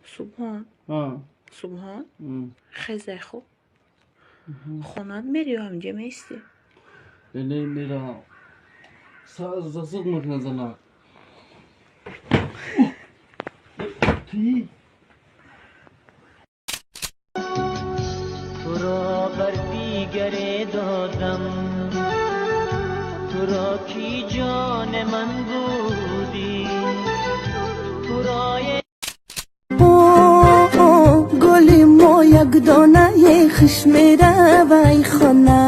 Субҳон, Субҳон, хезай, хуб, хонат мери ё ҳаминҷа меистӣ? Не, мерам. Засуд мекунад занак. Туро бар дигаре додам, туро ки ҷони ман будӣ, туро. Гули мо якдонаe хуш меравай хона,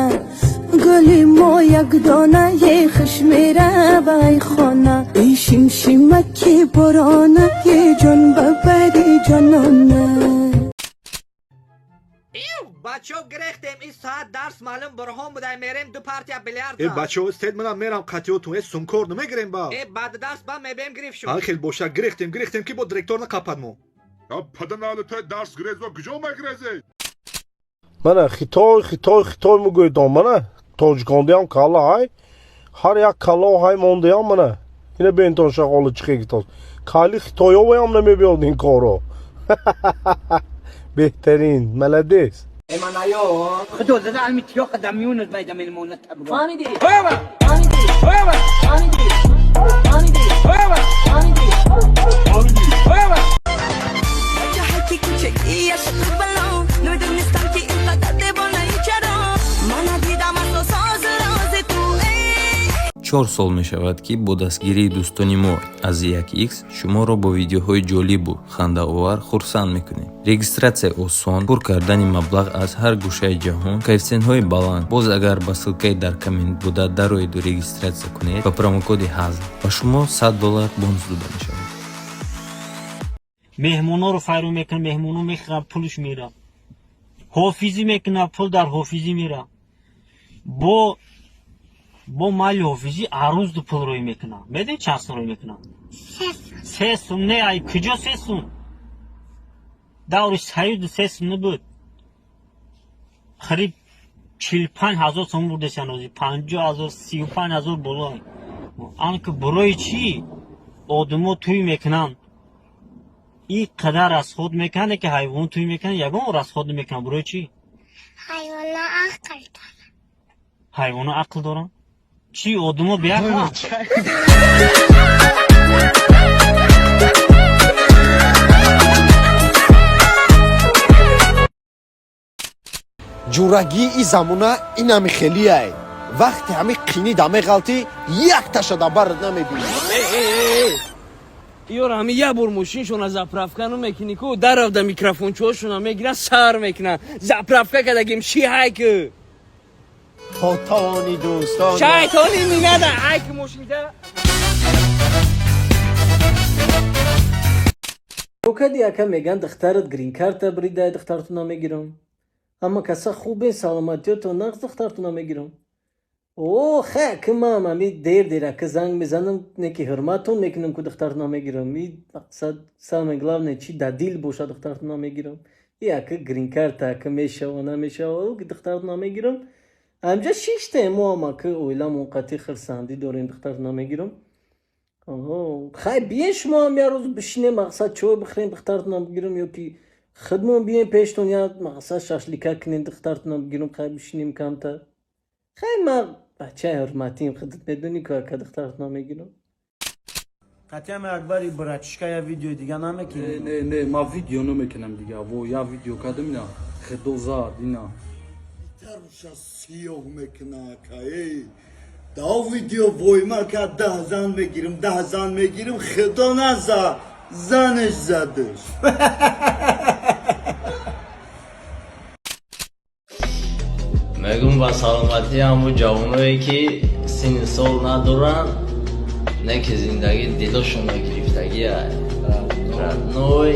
гули мо якдонаe хуш меравай хона, эй шимшимаки боронаe ҷон ба бари ҷонона. Бачо, гирехтем, ин соат дарс маълум бурҳон будай, мерем ду партия билярд. Э, бачаҳо, стед, манам мерам қатиётун. Э, сумкор намегирем ба? Э, баъди дарс ба мебем, гирифт шуд. Ҳар хел боша, гирехтем, гирехтем, ки бо директор нақапад мо. Паданалу, дарс гирезо, куҷо мегирезӣ? Мана Хитой, Хитой, Хитой мегӯедон, мана тоҷикондиам калла ҳай, ҳар як калло ҳай мондиам. Мана ина бентон, шағоли чихегитоз кали хитоёваям намебиёд ин корро. Беҳтарин, молодец. خدو زده علمی تیاق دمیون میدم مونت. فهمیدی؟ فهمیدی؟ فهمیدی؟ فهمیدی؟ فهمیدی؟ ҷаҳати кӯчакиаш бало, намедонистам ки инқадар девонаи, чаро ман надидам асосоз рози ту, эй. 4 сол мешавад, ки бо дастгирии дӯстони мо аз 1x шуморо бо видеоҳои ҷолибу хандаовар хурсанд мекунем. Регистратсия осон, пур кардани маблағ аз ҳар гӯшаи ҷаҳон, коэффисиентҳои баланд. Боз агар ба ссылкаи дар коммент буда дароеду регистратсия кунед, ба промокоди ҳазл ба шумо 100 доллар бонус дода мешавад. Меҳмонҳоро файрӯ мекунад, меҳмонҳо мехӯрад, пулш мера, ҳофизӣ мекунад, пул дар ҳофизӣ мера, бо майли ҳофизӣ арӯз ду пул рӯй мекунад. Медонӣ чанд сум рӯй мекунад? 3 сум. Не, ай куҷо 3 сум? Даври союзу 3 сум набуд. Қариб 45 000 сум бурдесян, ҳозир 50 000, 35 000 боло. Ан ки барои чӣ одамо тӯй мекунанд, ин қадар расход мекунанд, ки ҳайвон тӯй мекунанд, ягон расход намекунанд? Барои чӣ? Ҳайвона ақл дорад. Ҳайвоно ақл доранд? Чӣ, одамо беақланд? Ҷурагии замона инами хелияй, вақте ҳами қини да меғалтӣ, якташа да барат намебинӣ. Ёра, ҳами як бор мошиншона заправка намекунӣ ку, даравда микрофончиҳошона мегиран, сар мекунан: «Заправка кардагим, ши ҳайку?» То тавони дӯстон. Шайтони минада ҳайку мошинта. Кади ака, меган духтарат грин-карта бридай, духтарту намегирам. Ҳама каса хубе, саломатиёто нағз, духтарту намегирам. О, хе, ки мам ами дер дер ака занг мезанам, не ки ҳурматтон мекунам ку, духтарту намегирам. И мақсад, самое главное, чи да дил боша, духтарту намегирам. И ака грин-карта ака мешава, намешава, духтарту намегирам. Ҳамҷа шиштем мо ам ака, оиламон қатъи хирсандӣ дорем, духтарту намегирам. Хай, биен шумо ҳам як рӯз бишинем, мақсад, чой бихӯрем, духтартонам бигирам, ё ки худмон бием пештон, як мақсад, шашлика кунем, духтартонам бигирам. Хай, бишинем камтар. Хай, ман бачаи ҳурматием, худат медонӣ ку, ака, духтартонам мегирам. Қатъиам Акбари братишка, я видеои дига намекунӣ? Не, не, ман видео намекунам дига. Во, я видео кардам, ина худо зад ина. Таруша сиёҳ мекуна, ака, эй. Да видео войма кард: 10 зан мегирим, 10 зан мегирим. Худо назад, занаш задаш. Мегум, ба саломатии ҳамун ҷавоное, ки синни сол надоранд, не ки зиндагӣ дилошонро гирифтагия, родной.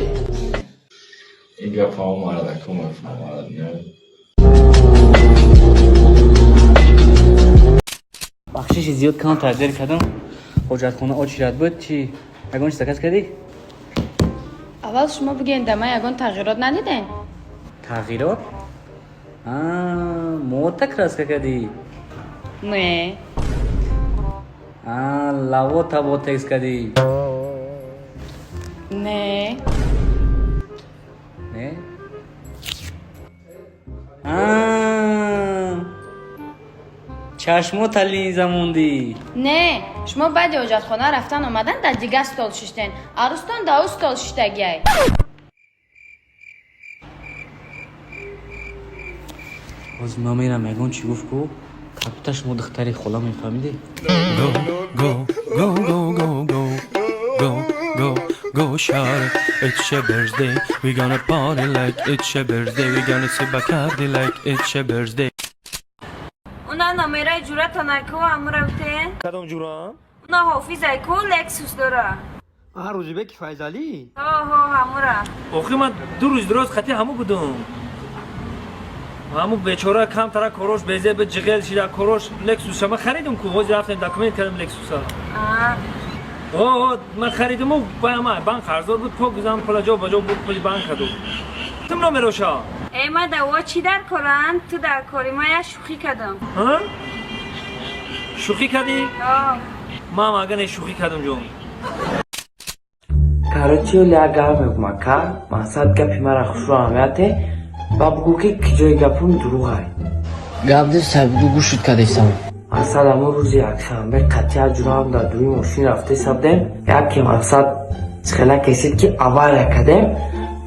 Ин гапао мардаку мефаҳмад, не? Бахшиши зиёд, кам дер кардам, ҳоҷатхона очередь буд. Чи, ягон чиз заказ кардӣ? Аввал шумо бигӯед, да ман ягон тағйирот надидем? Тағйирот? Мота краска кардӣ? Не. Лавота ботекс кардӣ? Не. Чашмота линза мондӣ. Не, шумо баъди ҳоҷатхона рафтан омадан дар дигар стол шиштен. Арӯстон дар ӯ стол шиштагиай. Ҳозир ман мерам, ягон чӣ гуфт ку, кабута шумо духтари хола мефаҳмидӣ. Go, go, go, go, go, go, go, go, go, shawty. It's your birthday. We gonna party like it's your birthday. We gonna sip Bacardi like it's your birthday. Уна номераи ҷуратонай ку, амура битен. Кадом ҷурам? Уна ҳофизай ку, Лексус дора. Аҳа, Рӯзибеки Файзалӣ? Ҳо, ҳо, ҳамура. Охи ман 2 рӯз дроз хати ҳаму будум. Ҳаму бечора камтара корош безеб ҷиғел шида корош. Лексуса ман харидум ку, ҳозир рафтем, документ кардем Лексуса. О, ман харидуму бама банк қарздор буд, пок гузам, пула ҷо ба ҷо буд, пули банк каду. Тум номероша? Э, ма даво чӣ дар коранд, ту дар кори, ман як шӯхӣ кардам. Ҳа? Шӯхӣ кардӣ? Ҳо. Ман ага не шӯхӣ кардам, ҷон. Короче, оли як гап мегум, ака, мақсад гапи мара хушрӯ аҳамияте ва бугӯ, ки киҷои гапум дурӯғай. Гап нест, бугӯ, гӯшит кардесам. Мақсад, ҳамон рӯзи якшанбе қатъия ҷураам дар дуи мошин рафтеса будем, яке мақсад хела кесид, ки авария кардем.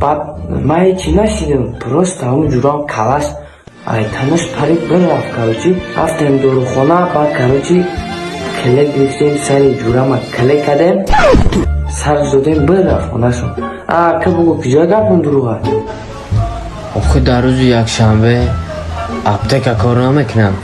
Баъд ман ҳечи нашидим, просто ҳамон ҷурам калаш ай танаш парид, бирафт. Короче, рафтем дорухона, баъд, короче, клей гирифтем, сари ҷурама клей кардем, сарш додем, бирафт хонашон. А ка бугӯ, киҷои гапум дурӯғай? Охи дар рӯзи якшанбе аптека кор намекунам.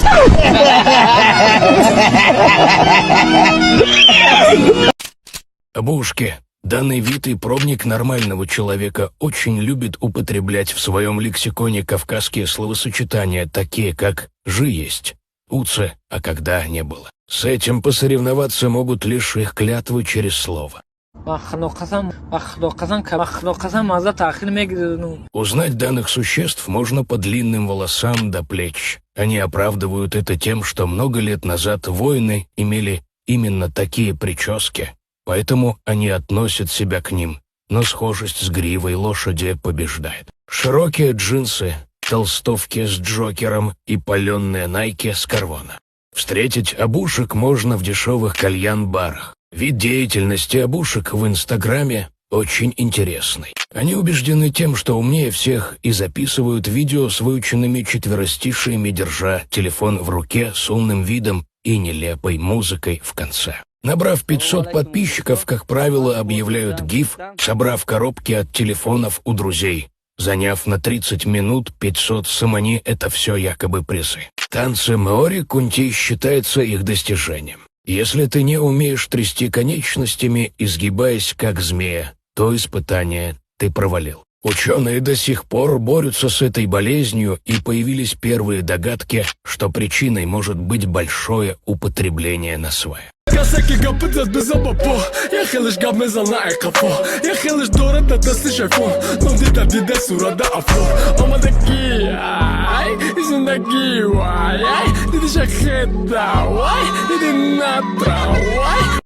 Бушки. Данный вид и пробник нормального человека очень любит употреблять в своем лексиконе кавказские словосочетания, такие как «жи есть», «уце», а когда не было. С этим посоревноваться могут лишь их клятвы через слово. Ба Худо қасам, ба Худо қасам, ба Худо қасам, маза таъхир мегирду. Узнать данных существ можно по длинным волосам до плеч. Они оправдывают это тем, что много лет назад воины имели именно такие прически, поэтому они относят себя к ним, но схожесть с гривой лошади побеждает. Широкие джинсы, толстовки с Джокером и паленые найки с карвона. Встретить обушек можно в дешевых кальян-барах. Вид деятельности обушек в Инстаграме очень интересный. Они убеждены тем, что умнее всех, и записывают видео с выученными четверостишиями, держа телефон в руке с умным видом и нелепой музыкой в конце. Набрав 500 подписчиков, как правило, объявляют гив, собрав коробки от телефонов у друзей. Заняв на 30 минут 500 сомони, это все якобы призы. Танцы Маори Кунти считается их достижением. Если ты не умеешь трясти конечностями, изгибаясь как змея, то испытание ты провалил. Ученые до сих пор борются с этой болезнью, и появились первые догадки, что причиной может быть большое употребление насвая. Касе ки гапи зад бизан ба по, як хелеш гап мезана, ай қафо, як хелеш дорад дар дастиш айфон, ном дида дида сурада афо омадаги, ай зиндагӣ, вай, ай дидиша хеда, вай диди натра, вай.